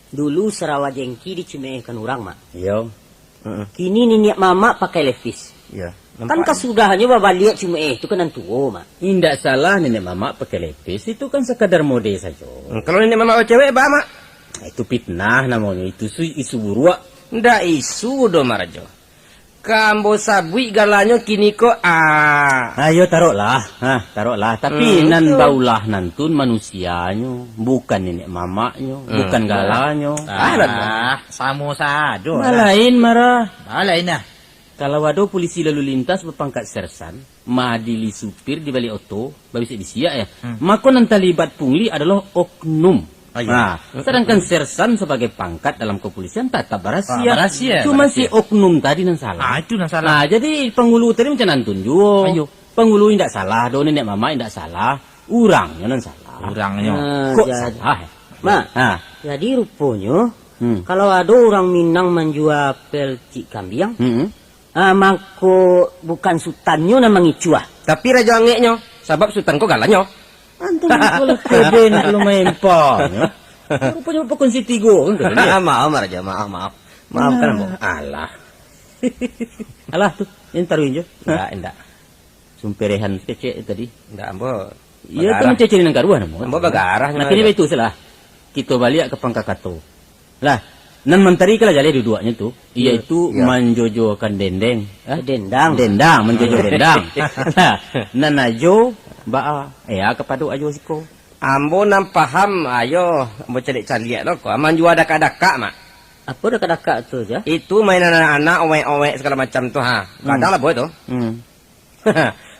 Dulu sarawa jengki dicumeehkan urang, Mak. Iyo. Heeh. Kini niniak mamak pakai levis. Iyo. Kan nampak. Kasudahnyo babaliak cumeeh tu kan nan tuo, Mak. Indak salah niniak mamak pakai levis, itu kan sakadar mode sajo. Hmm, kalau niniak mamak bacewek, baa, Mak? Itu fitnah namonyo, itu su-, isu buruak. Ndak isu doh, Marajo. Ka ambo sabuik galanyo kini ko, ah. Ayo, taroklah. Ha, taroklah. Tapi hmm, nan tu baulah nan tu manusianyo, bukan niniak mamaknyo, hmm, bukan galanyo. Ah, ah, samo sajo lah. Malain, Marah. Malain lah. Kalau ado pulisi lalu lintas bapangkat sersan, maadili supir di baliak oto, babisiak-bisiak, ya. Hmm. Mako nan talibat pungli adolah oknum. Ah, iya. Nah, sedangkan sersan sabagai pangkat dalam kepolisian tatap barasia. Ah, barasia, barasia. Cuma si oknum tadi nan salah. Ah, itu nan salah. Nah, jadi pangulu tadi macam nantun juo. Ayo. Pangulu indak salah, do niniak mamak indak salah. Urangnyo nan salah. Urangnyo. Nah, kok jadi salah, eh? Mak, ha, jadi ruponyo, hmm, kalau ado urang Minang manjua pelcik kambiang, hmm, ah, mangko bukan sutannyo nan mangicuah. Tapi rajo angeknyo, sabab sutan ko galanyo. Antu mangko lah kebe nak lu main pang, yo. Ruponyo bapakunsi tigo kan, kan, yo? Maaf, Marajo, maaf, maaf. Maafkan ambo. Alah. Alah tu, yang taruh injo. Indak, indak. Sumperehan kecek tadi. Indak, ambo. Iyo, tu bagarah. Menceceri nan karuah namo. Ambo bagarah. Nah, kini baitu salah. Kito baliak ka pangka kato. Lah, nan mantari kalah jaleh duduaknyo tu, iyo, iyaitu, iyo, manjojokan dendeng. Eh? Dendang. Dendang, manjojo dendang. Lah, nan ajo, baa, eh, ah, kapado ajo siko. Ambo nan paham, ayo, ambo caliak-caliak lo ko. Manjua dakak-dakak, Mak. Apo dakak-dakak tu, Jo? Itu mainan anak-anak, owek-owek, sagalo macam tu, ha. Hmm. Gadang lah, boy, tu. Hmm.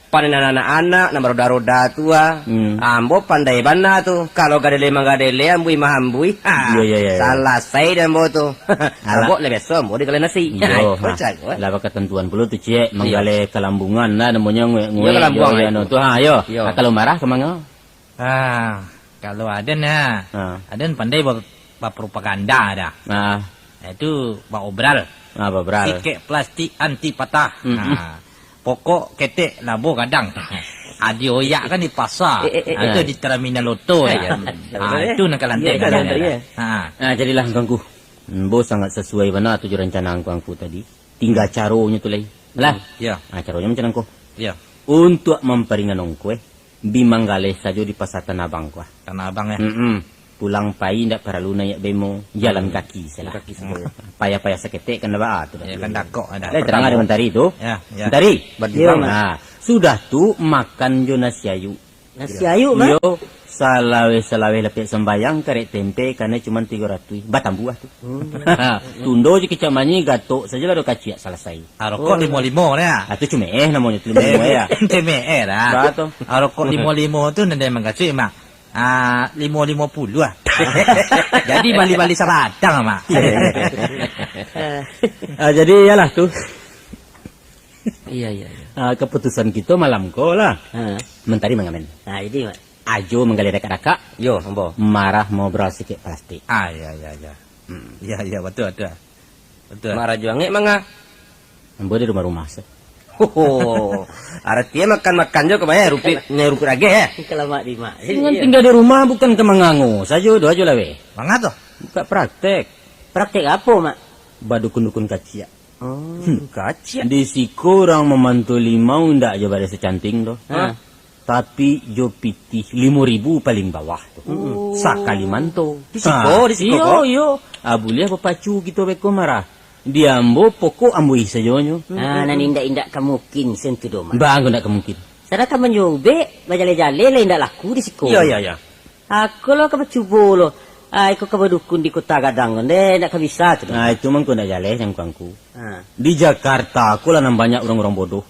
Paninan anak-anak, nan baroda-roda tu, ah. Hmm. Ambo pandai bana tu. Kalau gadele manggadele, ambui maambui. Ha. Iyo, iyo, iyo, iyo. Salasai dek ambo tu. Alah. Ambo lah biaso, ambo digale nasi. Iyo, ha, itu ha. Cak, eh. Lah bakatantuan pulo tu, Cek. Iyo. Manggale kalambungan lah namonyo, nguek-nguek. Iyo, kalambuang, iyo, iyo, itu. Anu tu, ha, yo. Iyo. Ah, kalau marah ka manga? Ah, kalau aden, ha. Ha. Aden pandai ba-, bapropaganda dah. Ha. Itu baobral. Ha, baobral. Sikek plastik anti patah. Mm-mm. Ha. Pokok ketek labuah gadang. Ah, dioyak kan di pasa. Eh, eh, eh, ah, itu eh. Di terminal oto ya. Ah, itu nan kalanteh. Iya, kalanteh, ya. Ha. Ah, jadilah, Angku. Ambo sangat sasuai bana tu jo rancana Angku-angku tadi. Tingga caronyo tu lai. Lah. Ya. Ah, caronyo macam nangko. Ya. Untuak mamparingan ongkoh, eh, bi manggaleh sajo di Pasa Tanah Abang ko ah. Tanah Abang, eh? Mm-mm. Pulang pai indak paralu naiak bemo, jalan kaki sajolah. Jalan kaki sajo, ya. Payah-payah saketek kan dah baa tu dah. Ya, kan dakok dah. Lah, tarang ado Mantari tu. Ya, ya. Mantari. Iyo, Mak. Nah, sudah tu makan jo nasi ayuk. Nasi ayuk, Mak? Iyo, salaweh-salaweh lapek sambayang, karek tempe, kanai cuman tigo ratuih. Batambuah tu. Hmm. Tundo jo kicap manyeh, gatok sajolah do kaciak salasai. Ah, rokok limo-limo ni, ah. Ah, tu cumeeh namonyo tu, limo-limo, ya. Cumeeh dah. Ba tu. Ah, rokok limo-limo tu nan dia mangasuik, Mak. Ah, limo limo puluah, ah. Jadi bali-bali sabatang, Mak. Ah, jadi iyolah tu. Iya, iya, iya. Ah, kaputusan kito malam ko lah. Ha. Mantari mangamen. Ah, jadi, Mak. Ajo manggaleh dakak-dakak. Yo, ambo. Marah maobral sikek palastik. Ah, iya, iya, iya. Hmm. Iya, iya, batua, batua. Batua. Marah jo angek manga? Ambo di rumah-rumah se. Hoho. Arati makan-makan jo ka bayar rupiah, nyai rupiah ageh, eh? Kalamak di mak. Jangan tingga di rumah, bukan ka mangango sajo, doh ajo lah, weh. Manga tu? Buka praktek. Praktek apo, Mak? Badukun-dukun kaciak. Oh, hmm, kaciak. Di siko urang mamantu limau indak jo bareh sacanting doh. Ha. Tapi jo pitih limo ribu paling bawah tu. Hmm. Sakali manto. Di siko, ha, di siko iyo, ko? Iyo. Ah, buliah bapacu kito beko marah. Di ambo pokok ambo ih sajonyo. Ah, nan indak-indak ka mungkin sentuh doh, Mak. Bang, indak ka mungkin. Sadangkan manjobek, bajaleh-jaleh lah indak laku di siko. Iyo, iyo, iyo. Aku lo ka bacubo lo. Ah, iko ka badukun di Kota Gadang ko, ndeh, ndak ka bisa tu. Nah, itu mangko ndak jaleh, angku-angku. Ha. Di Jakarta ko lah nan banyak urang-urang bodoh.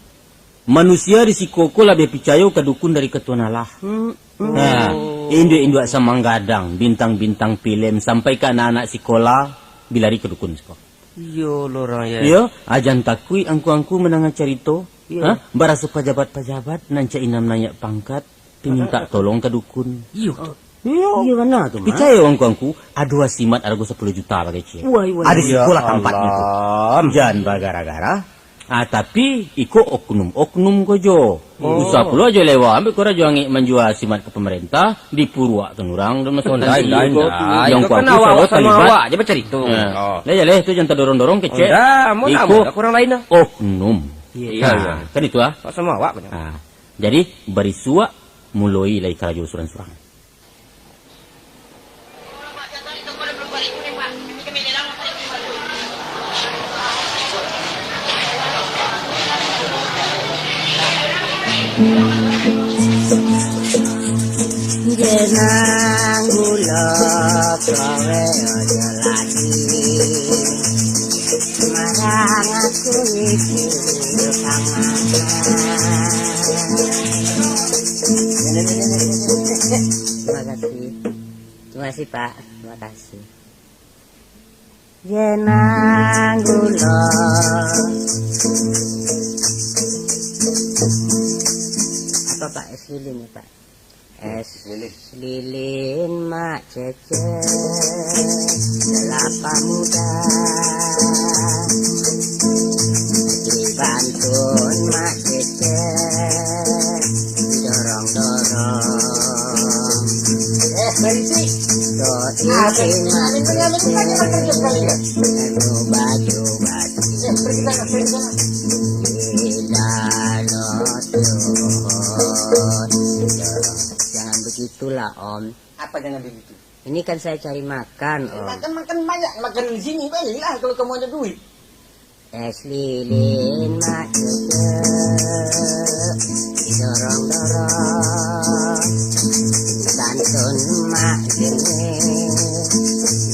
Manusia di siko ko labiah picayo ka dukun dari ka Tuhan Allah. Hmm, hmm. Nah, induak-induak samanggadang, bintang-bintang pilem, sampai ka anak-anak sikola, bi lari ka dukun siko. Iyo lo urang, ya. Iyo, ajan takuik angku-angku mandanga carito. Iyo. Ha? Baraso pajabat-pajabat nan cak inam naiak pangkat, pi mintak tolong ka dukun. Iyo, tu. Iyo. Iyo, bana tu, Mak. Picayo angku-angku, ado asimat arago sapuluah juta bagai ciek. Wah, wah, ado wah. Sikolah tampatnyo tu. Alam. Jan bagara-gara. Ah, tapi, iko oknum-oknum ko jo. Oh. Usah pulo jo lewa, ambek ko rajo angek manjua asimat ka pamarentah, dipuruakkan urang, dan masuk. Oh, lain, lain, ko. Lain. Yang iko kan kuat tu awak-awak sawo sama talibat. Awak je bacarito. Ya. Oh. Lah, ya leh, tu jan tadorong-dorong kecek. Oh, ndak, amun iko amun, kurang lain lah. Oknum. Iya, iya. Nah, iya. Kan itu, ah. Awak sama awak banyak. Ah. Jadi, barisuak muloi lai karajo surang-surang. Jenang gulo kowe ojo lagi. Marang aku itu sangat. Terima kasih. Terima kasih, Pak. Terima kasih. Jenang gulo. Apa, Pak? Es lilin ya, Pak? Es lilin. Es lilin, Mak Cece, kelapa muda, dipantun Mak Cece, didorong-dorong. Eh, berhenti. Doi Mak Cece, coba-coba. Eh, pergi sana, pergi sana. Tidak, lo, tuh, didorong. Jangan begitulah, Om. Apa jangan begitu? Ini kan saya cari makan, Om. Makan, makan banyak, makan di sini, belilah kalau kamu ada duit. Es lilin Mak Cece, didorong-dorong. Santun Mak Cece,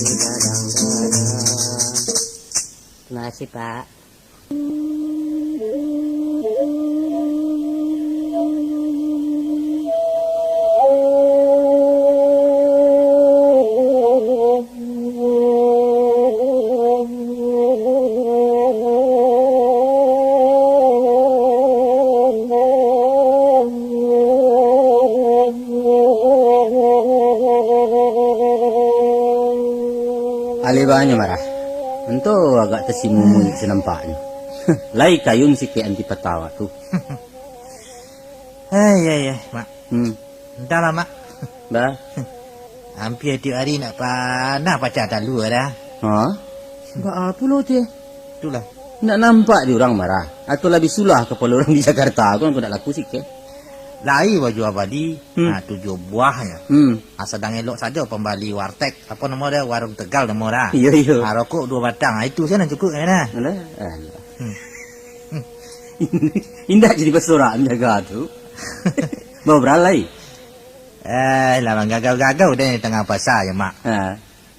didorong-dorong. Terima kasih, Pak. Alih banyo marah. Ento agak tasimumu nampaknyo. Lai kayun sikek anti patawak tu. Hai, ya, ya, Mak. Hmm. Entahlah, Mak. Bah. Hampir tiap hari nak panah pacah talua dah. Ha? Baa pulo tu, eh? Itulah. Ndak nampak di urang marah. Atau labiah sulah kapalo urang di Jakarta. Aku, aku ndak laku sikeh. Lai baju abadi, Hmm. nah, tujuah buahnyo. Hmm. Ah, sadang elok sajo pambali warteg. Apo namo dia? Warung Tegal namo dah. Iyo, iyo. Ah, rokok duo batang. Ah, itu sajo nan cukup, yo, nah. Alah, alah. Hmm. Indak jadi basorak manjaga tu. Bawa beralai. Eh, lah manggagau-gagau deh di tangah pasa yo, Mak. Ha.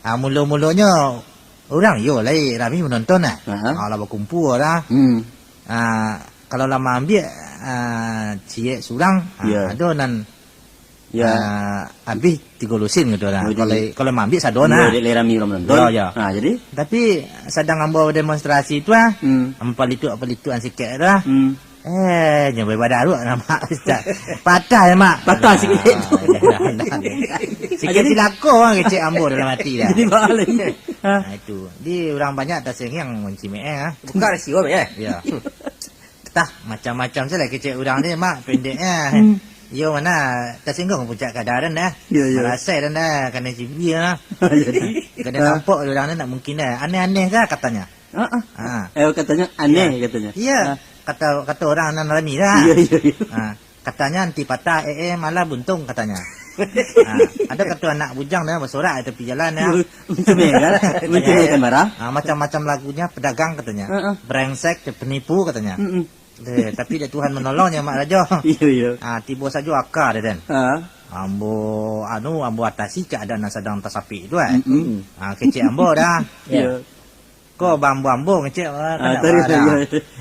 Ah, mulo-mulonyo urang yo lai rami manonton lah. Ha. Ah, lah bakumpua lah. Hmm. Ah, kalau lah maambiak, ah, ciek surang, ah, Ya. ado nan, Ya. ah, abih tigo lusin gitu lah. Oh, jadi Kalau, kalau maambiak sado Yo, nah. dek lai rami urang manonton. Yo, yo. Ha, jadi? Tapi sadang ambo demonstrasi tu ah, Hmm. ampalituk-palitukan sikek tu ah. Hmm. Eh, nyo badaruak namak Ustaz. Patah yo, Mak. Patah sikit. Ah, yo, yo, yo. Sikit Jadi cilako ah kecek ambo dalam ati dah. Jadi baa lai? Ha? Nah, itu. Di urang banyak tasengiang mancimek eh, ah. Buka rasio, Mak, eh? Ya. Tah, macam-macam salah kecek urang ni, Mak, pendek eh. Hmm. Yo, mana tasinggung puncak kadar dah. Ya, ya. Marasai dah, dah, kanai cibia. Jadi? Kanai Ha. tampok urang ni ndak mungkin dah. Aneh-aneh dah katanya. Ha, ha. Ha. Eh, katanya aneh Ya. katanya. Iya. Ha. Kata, kata urang nan rami dah. Iya, iya, iya. Ha. Katanya anti patah, eh, eh, malah buntung katanya. Ha. Ada kata anak bujang dah basorak di tepi jalan ya. Iya, macam ni kan? Macam ni kan, Bara? Ha, macam-macam lagunya pedagang katanya. Ha, ha. Brengsek, penipu katanya. Mm-mm. Eh, tapi dek Tuhan menolongnya, Mak Rajo. Iya, iya. Ha, tibo sajo aka dia, Den. Ha. Ambo, anu, ambo atasi keadaan yang sadang tasapik tu, eh. Mm-mm. Ha, kecek ambo dah. Iya. Ko bambo-ambo ngecek, ah, Ah, kan tadi, dah. iya.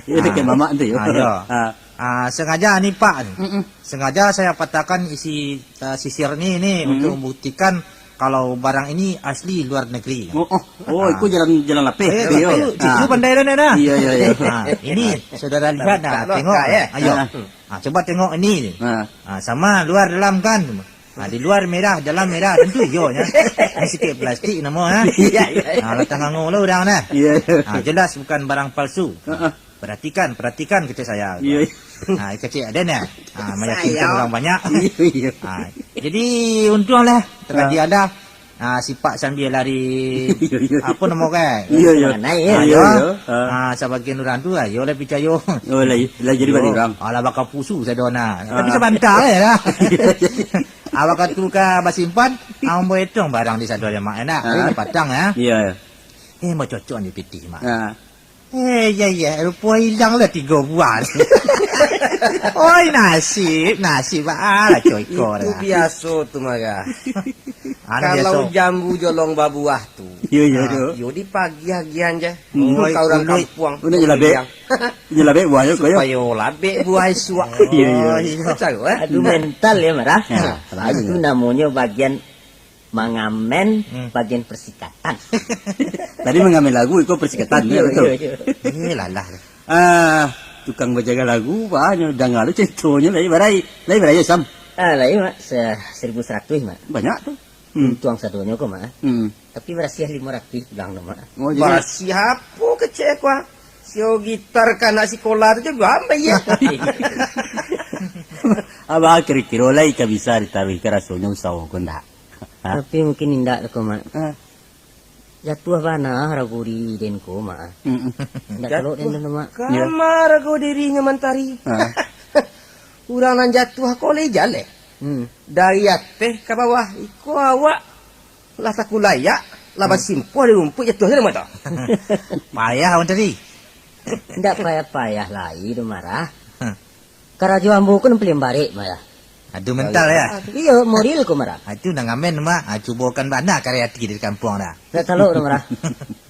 Iya, Ah. dekat mamak tu, yo. Ah, yo. Ah. Ah, sengaja ni, Pak. Mm-mm. Sengaja saya patahkan isi, ah, sisir ni, ni Mm-mm. untuk membuktikan kalau barang ini asli luar negeri. Oh, oh. Oh, Ah. itu jalan, jalan lapeh Eh, tu, yo. itu, itu Ah. pandai dah, dah. Iya, iya, iya. Ah, ini saudara lihat dah, Lokal, tengok. lokal, eh. Ayo. Ah. Ah, coba tengok ini. Ah. Ah, sama luar dalam kan? Ha, di luar merah, dalam merah, tentu iyo nya. Ini sikit plastik namo, ha? Iya, iya, iya. Ha, lah tangango lah urang nah. Iya, iya. Ha, jelas bukan barang palsu. Heeh. Perhatikan, perhatikan kecek saya. Iya, iya. Ha, kecek aden ya. Ha, meyakinkan Sayang. orang banyak. Iya, iya. Ha, jadi untung lah terjadi Ha. ada. Ha, sipak sambil lari, Iya, iya. apa namo kan? Iya, iya. Manai, ya. Ha, Iya, ya. iya. Ha. Ha, sabagian urang tu, ha, yo lah picayo. Oh, lah, lah jadi Yo, balik urang. Alah bakal pusu sadona. Ha. Tapi sabanta lah ya. Awak tu ka basimpan, ambo etong barang di sado ya, Mak, enak. Ha? Ini patang ya. Iya. Eh, mau cocok ni pitih, Mak. Ha. Eh, iya, iya, rupo hilang lah tigo buah. Oi, nasib, nasib, ah, lah cocok Itu dah. biaso tu, Mara. Anu Kalau biaso. jambu jolong babuah tu, Iya, iya, ha, tu. yo dipagiah-agiahan je. Hmm. Oi, Ka urang uluik. kampuang. Uluik je labek. Biang. Je labek buah je, kau, ya? Supayo labek buah isuak. Iya, iya. Oh, iya. Macam tu, eh? Adu mental ya, Marah. Ya, Adu lagi. namonyo bagian mangamen, Hmm. bagian persikatan. Tadi mangamen lagu, iko persikatan, Iya, ya, betul? iya, iya. Eh, lalah. Ah, tukang bajaga lagu, banyak danga tu ceritonyo, lai barai, lai barai, Sam? Ah, lai, Mak. Se-, seribu seratus, Mak. Banyak tu. Hmm. Untuang sadonyo ko, Mak. Hmm. Tapi barasiah limo ratuih pulang tu, Mak. Oh, jadi Barasiah apo kecek ko, ah? Sio gitar ka anak sikolah tu je, ambai, ya. Abah kiro-kiro lai ka bisa ditaruihkan rasonyo usaho ko ndak? Ha? Tapi mungkin indak ko, Mak. Ha. Jatuah bana harago diri den ko, Mak. Mm-mm. Indak talok den Jatuah tu, Mak. Ya. Kama harago dirinyo mantari. Ha. Urang nan jatuah ko lai jaleh. Hmm. Dari ateh ka bawah, iko awak lah takulayak, lah Hmm. basimpuah di rumpuik jatuah tu, Mak, tu. Payah, Wan Tadi. Indak payah-payah lai tu, Marah. Hmm. Karajo ambo ko nan paliang barek, Marah. Adu mental, ya? Iyo, moral ko, Marah. Ah, itu nan ngamen, Mak. Ah, cubokan bana karya ati di kampuang dah. Ndak talok tu, Marah.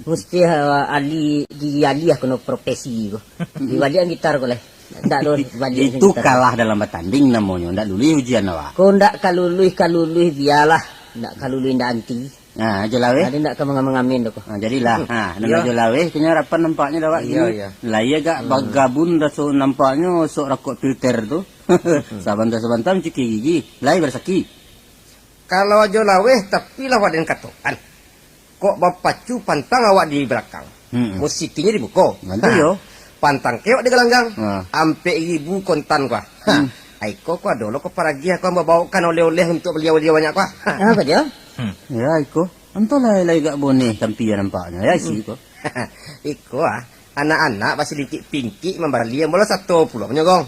Musti, ah, ali, di alih kono profesi ko. Dibaliakan gitar ko lah. Ndak do baliak Itu gitar. kalah dalam batanding namonyo. Ndak luluih ujian awak. Ko ndak ka luluih, ka luluih bialah. Ndak ka luluih ndak anti. Ha, ajo laweh. Ado ndak ka mangamen-ngamen tu ko? Ha, jadilah. Ha, nan Iyo. ajo laweh, kayaknya rapan nampaknya dah awak Iyo, kini. iyo. Lai agak Hmm. bagabun raso nampaknyo sok rakok filter tu. Hmm. Sabanta-sabanta mancuki gigi. Lai barasaki. Kalau ajo laweh, tapi lah waden katokan. Kok bapacu pantang awak di balakang. Hmm. Musikinyo di muko. Nanti Ha. yo. Pantang kewak di galanggang. Ha. Ampek ribu kontan kuah. Ha. Hmm. Aiko kuah dolo ko paragiah kuah mambawakan oleh-oleh untuk baliau-baliau banyak kuah. Ha. Apa dia? Hmm. Ya, iko. Antahlah lai gak boneh tampia nampaknya. Ya, isi Hmm. iko. Iko ah. Anak-anak basilingkik-pingkik mambali ambo lah sato pulo manyogong.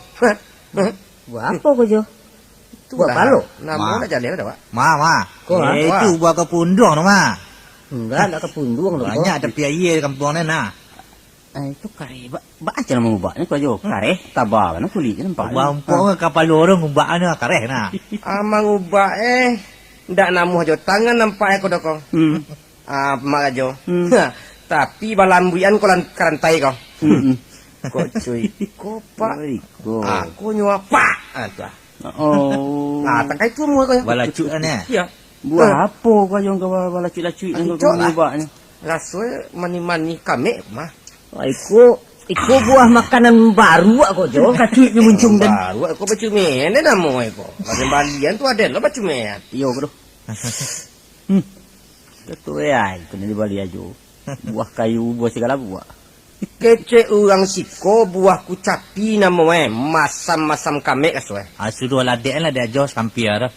Buah apo ko jo? Itulah. Buah palo? Namo Ma. Nak jaleh dah, Wak. Ma, ma. Ko, ah? Eh, Wah. Itu buah kapunduang tu, Ma. Enggak, nak kapunduang tu, Banyak ko. Tapi aia di kampuang ni, nah. Eh, itu kareh. Ba, ba aja nama ubaknya ko jo. Hmm. Kareh, taba, kan kulit je nampak. Ubak ni. Umpuk Ha. Ke kapalo urang ubak ni kareh, nah. Amang ubak, eh. Ndak namuah jo tangan nampak, eh, ko doko. Hmm. Ah, Mak Rajo. Hmm. Tapi balambuian ko lan-, karantai ko. Hmm. Kok cuy, ko, Pak? Oi, ko. Ah, ko nyo apa? Ah, tu ah. Oh. Ah, takai tu mua ko. Balacuik kan, eh? Iya. Buah Ah. apo ko yang kau balacuik-lacuik Ah, yang kau icok lah. Ubak ni? Raso manih-manih kamek mah. Wah, iko, iko buah makanan baru ko jo, kacuik ni muncung dan. Baru ko bacumen, eh, namo iko. Balian-balian tu ada lo bacumen. Iyo, bro. Hmm. Kato ai, kena dibali ajo. Buah kayu, buah segala buah. Kecek urang siko buah kucapi namo eh, masam-masam kamek kaso eh. Ah, sudah lah dek lah dek ajo sampia tu.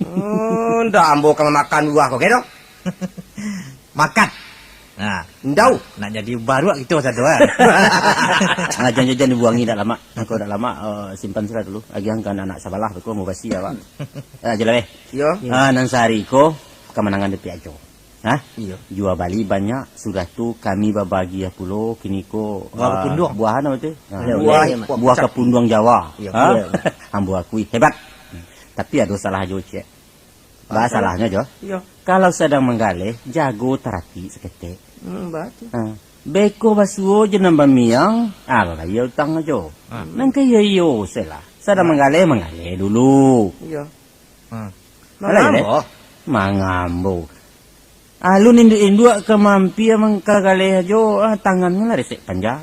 Oh, ndak ambo ka mamakan buah ko, ke doh? Makan. Nah, Ndau. Nak jadi baruak kito satu ah. Ah, jangan-jangan dibuangi dak lamak. Engkau dak lamak, eh, simpan sira dulu. Agiahkan anak sabalah tu ko mau basi awak. Ah, jelas eh. Yo. Ah, nan sahari ko kamanangan dapek ajo. Hah? Iyo. Jua bali banyak, sudah tu kami babagiah pulo, kini ko, Buah ah, kapunduang. Buah apo tu? Ah. Iyo, Buah, iyo, buah buah kacapi. Kapunduang Jawa. Iyo. Ha? Iyo. Ambo akui hebat. Tapi ado salah jo, Cek. Ba Apa salahnyo jo? Iyo. Kalau sadang manggaleh, jago taratik saketek. Hmm, batua. Ha. Beko basuo jo nan bamiang, alah iyo utang ajo. Ah. Nan ka iyo-iyo se lah. Sadang Ah. manggaleh, manggaleh dulu. Iyo. Ah. Alah, Mangambo. Mangambo. Alun induak-induak ka mampia mangkagaleh ajo, ah, tangannyo lah resek panja.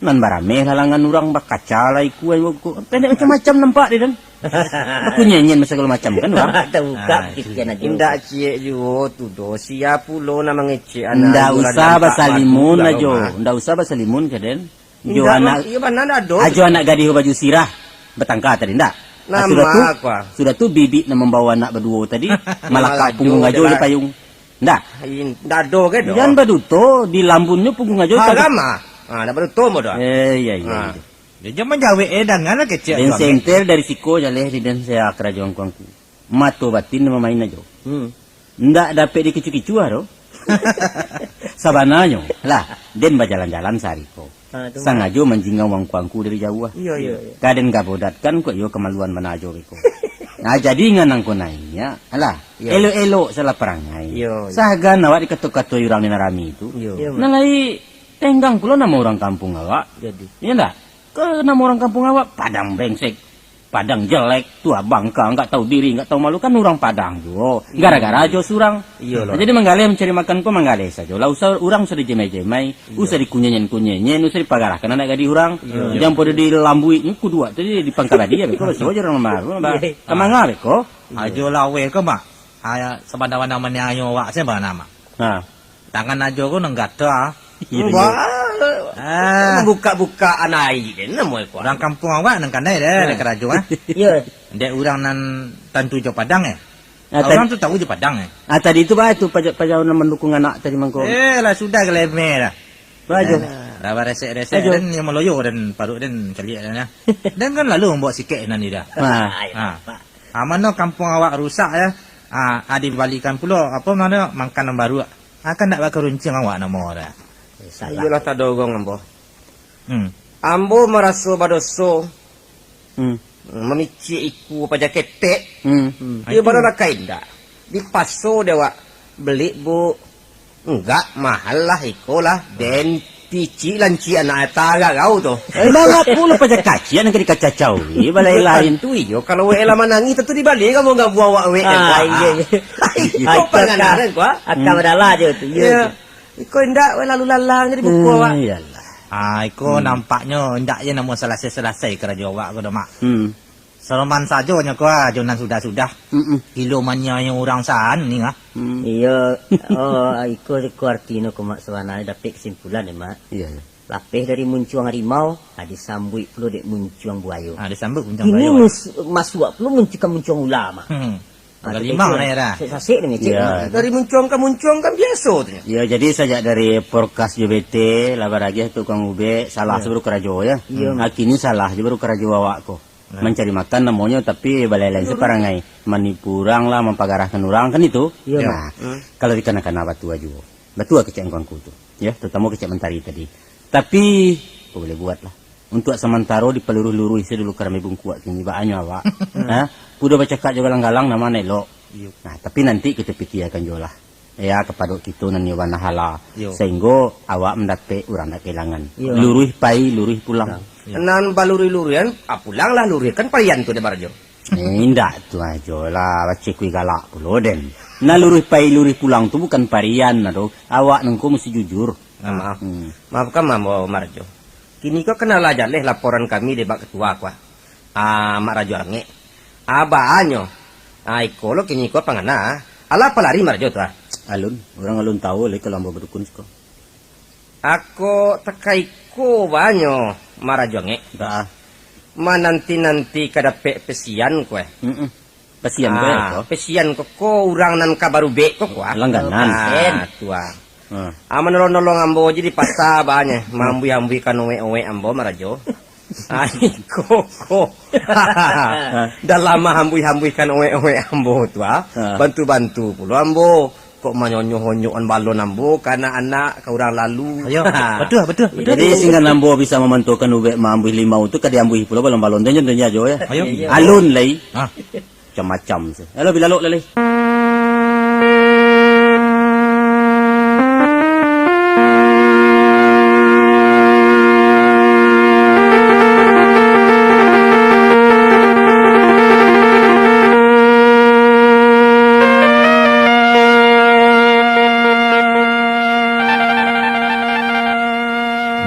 Nan barameh lalangan urang bakaca lah ikua iku. Pendek macam-macam nampak dia kan. Bakunyenyen sagalo macam kan urang. Tabuka Ah, pikiran ajo. Indak ciek juo tu doh. Sia pulo nan mangecek anak Ndak urang usah dalam basalimun batu ajo. Dalam, ah. Ndak usah basalimun ka den. Jo Indak, anak, Bang. Iyo, bana ndak ado. Ajo anak gadih baju sirah batangka tadi ndak? Nah, sudah tu, Mak, apa? Sudah tu bibik nan mambawa anak baduo tadi, malakak Malajo punggung ajo je lah. Payung. Ndak? Ai, ndak ado ke doh? Jan baduto, dilambunnyo punggung ajo. Haram, tadi. Ah. Ah, ndak baduto mo doh. Eh, iya, iya, Ah. iya. Dia jan manjawek, eh, dangan lah kecek Den tu, Mak. Senter dari siko jaleh di den saya karajo angku-angku. Mato batin mamain ajo. Hmm. Ndak dapek dikicu-kicu ah, doh. Sabananyo, lah, den bajalan-jalan sahari ko. Ah, tu. Sangajo manjingau angku-angku dari jauah. Iyo, iyo, iyo. Ka den gabodatkan kok iyo kamaluan bana ajo beko. Nah, jadi ngan angko naiak, alah, Iyo. elok-elok salah parangai. Iyo, iyo. Sagan awak dikato-katoi urang di nan rami tu. Iyo. Iyo, Nan Mak. lai tenggang pulo namo urang kampuang awak. Jadi. Iyo ndak? Ka namo urang kampuang awak, Padang brengsek. Padang jelek, tua bangka, nggak tahu diri, nggak tahu malu, kan urang Padang juo. Iya. Gara-gara ajo surang. Iyolah. Nah, jadi manggaleh mancari makan ko manggaleh sajo. Lah usah urang usah dijemai-jemai, Iya. usah dikunyenyen-kunyenyen, usah dipagarahkan anak gadih urang. Iya. Jan podo dilambuik ni kuduak tu di, di pangka badia, beko baso aja urang mamaru, bah. Iya. Kamanga beko? Iya. Ajo laweh ko, Mak. Aya sabanda-banda maniayo awak se bana, Mak. Ha. Tangan ajo ko nan gatal. Iyo, Wah, iyo. Ah. Buka-buka anai den namo iko. Urang kampuang awak nan kanai deh, Ah. dek karajo, ah. Iyo. Dek urang nan tantu jo Padang, eh. Ah, Ah, urang tad-, tu tahu jo Padang, eh. Ah, tadi tu bah tu paja-, paja nan mandukung anak tadi mangko. Eh, lah sudah ka lemeh dah. Bah, ajo. Eh, lah baresek-resek Ajo. dan yang meloyo dan paruik dan caliak dan, ya. Dan kan lalu mambawa sikek nan ni dah. Ah. Ah. Ah, mano kampuang awak rusak, ya. Ah, ah, dibalikan pulo, apo namo, makanan baru. Ah, kan ndak bakarunciang awak namo dah. Eh, salah. Iyolah tadorong ambo. Hmm. Ambo maraso badoso. Hmm. Mamicik iku paja ketek. Hmm. Hmm. Iyo, Itu. baru lah ka indak. Dipaso dek awak belik, Bu. Enggak, mahal lah iko lah. Den picik lancik anak taragau tu. Emang apo lah paja kaciak nan ka dikacacau? Ih, balai lain. Tu iyo, kalau wek lah manangih, tantu dibali ka manggabu awak wek kan, Ah, kuah. iya, iya. Iko Ah, iko panganaran, akal, kuah. akal Hmm. badalah je tu, iya Iya. tu. Iko indak, wek lalu lalang jadi buku Hmm, awak. iyalah. Ah, iko Hmm. nampaknyo indak je namo salasai-salasai karajo awak ko doh, Mak. Hmm. Saroman sajo nyo ko, ah, jo nan sudah-sudah. Mm-mm. Gilo maniayo urang saan ni, ah. Hmm. Iyo, oh, iko, iko artinyo ko, Mak, sabananyo dapek kesimpulan, ya, Mak. Iya, iya. Lapeh dari muncuang harimau, ah, disambuik pulo dek muncuang buayo. Ah, disambuik muncuang Kini buayo. mus-, masuak pulo muncuang, muncuang ula, Mak. Hmm. Kalau limang lah, ya, dah. Sasek-sasek dia ngecek. Ya. Dari muncuang ka muncuang kan biaso tu, ya. Ya, jadi sajak dari Porkas jo B T lah baragiah tu Kang Ubek, salah. Ya. Suruh karajo, ya. Ya. Nah, kini salah je baru karajo awak ko. Nah. Mancari makan namonyo, tapi balai-lain se parangai. Manipu urang lah, mampagarahkan urang, kan itu. Ya. Nah, kalau dikana-kana batua juo. Batua kecek angku-angku tu. Ya, terutama kecek Mantari tadi. Tapi, apa boleh buat lah. Untuak samantaro dipaluruih-luruih se dulu karambia bungkuak kini, baanyo awak. Ha? Pudo bacakak jo galang-galang, nan ma nan elok. Iyo. Nah, tapi nanti kito pikiakan juo lah. Ya, kapado kito nan nio banahala. Iyo. Sahinggo awak mandapek, urang dak kahilangan. Iyo. Luruih pai, luruih pulang. Iyo. Nan baluruih-luruihan, ah, pulanglah luruihkan parian tu dek Barajo. Eh, indak tu ajo lah, bacikui galak pulo den. Nah, luruih pai, luruih pulang tu bukan parian, aduh. Awak nangko musti jujur. Ah, maaf. Hmm. Maafkan ambo, Mak Rajo. Kini ko kan alah jaleh laporan kami dek Mak Ketua ko, ah. Ah, Mak Rajo Angek. Ah, baanyo. Ah, iko lo kini ko pangana, ah. Alah palari Mak Rajo tu, ah. Alun, urang alun tahu lai kalau ambo badukun siko. Ako takai ko baanyo, Mak Rajo Angek. Dah. Mananti-nanti ka dapek pesian ko, eh. Mm-mm. Pesian ko, ah, ya, ko? Pesian ko, ko urang nan ka barubek ko, ko, ah. Langganan. Ah, tu, ah. Hmm. Ah, manolong-nolong ambo je di pasa, baanyo. Maambuih-ambuihkan owek-owek ambo, Mak Rajo. Ah, iko ko. Dalam maambuih-ambuihkan owek-owek ambo tu, ah. Ah. Bantu-bantu pulo ambo. Kok manyonyok-honyokan balon ambo ka anak-anak, ka urang lalu. Ayo, batua, batua, batua. Jadi, singgan ambo bisa mamantaukan ubek maambuih limau tu, ka diambuih pulo balon-balon. Tenyo, tenyo ajo, ya. Ayo. Alun lai. Ah. Macam-macam se. Alah, bilalok lai.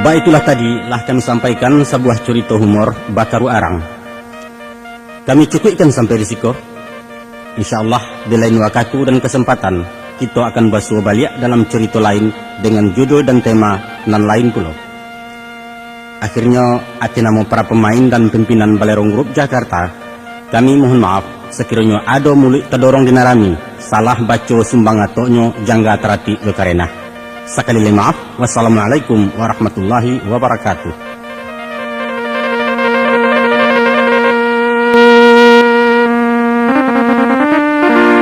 Baitulah tadi lah kami sampaikan sabuah curito humor bakaru arang. Kami cukuikkan sampai di siko. Insya Allah, di lain wakatu dan kesempatan, kito akan basuo baliak dalam curito lain dengan judul dan tema nan lain pulo. Akhirnyo, ati namo para pamain dan pimpinan Balerong Group Jakarta, kami mohon maaf, sakironyo ado muluik tadorong di narami, salah baco sumbang atoknyo, jangga taratik jo karenah. Sakali lai maaf, wassalamualaikum warahmatullahi wabarakatuh.